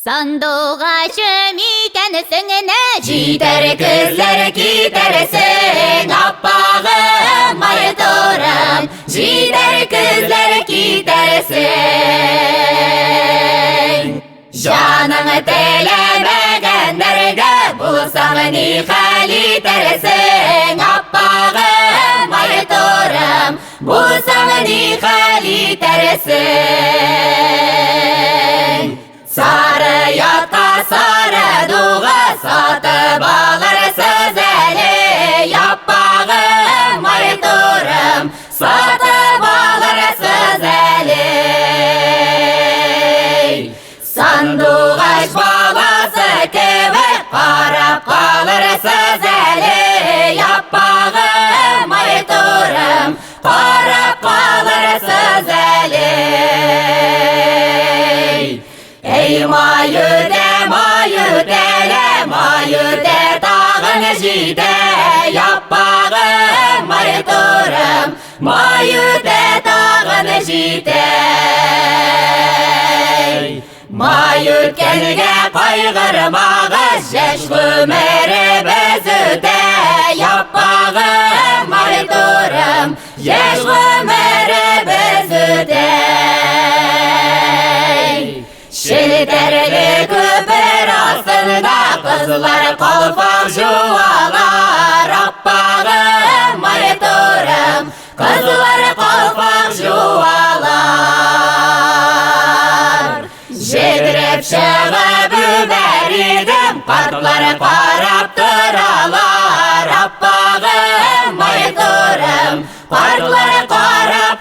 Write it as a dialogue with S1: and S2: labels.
S1: Сандугачым икәнсең нә.
S2: Җитәр көзләр китәрсең, аппагым, майтурым, җитәр көзләр китәрсең. Җаның теләмәгәннәргә булсаң ни хәл итәрсең, аппагым, майтурым, булсаң ни хәл итәрсең. Сары ятка сары дуга сатып алырсыз әле, яппагым, майтурым, сатып алырсыз әле. Сандугач баласы кебек карап калырсыз әле, яппагым, майтурым, карап калырсыз әле. Эй, маюдә, маюдәлә, маюдә тагын җитә, яппагым, майтурым, маюдә тагын җитә. Май үткәнгә кайгырмагыз, яшь гомеребез үтә, яппагым, майтурым, яшь гомеребез үтә. Челтәрле күпер астында кызлар калфак жуалар, аппагым, майтурым, кызлар калфак жуалар. Жедіріп шығып үбәр едім, қартлар қарап тұралар, аппағым, майтурым, қартлар қарап.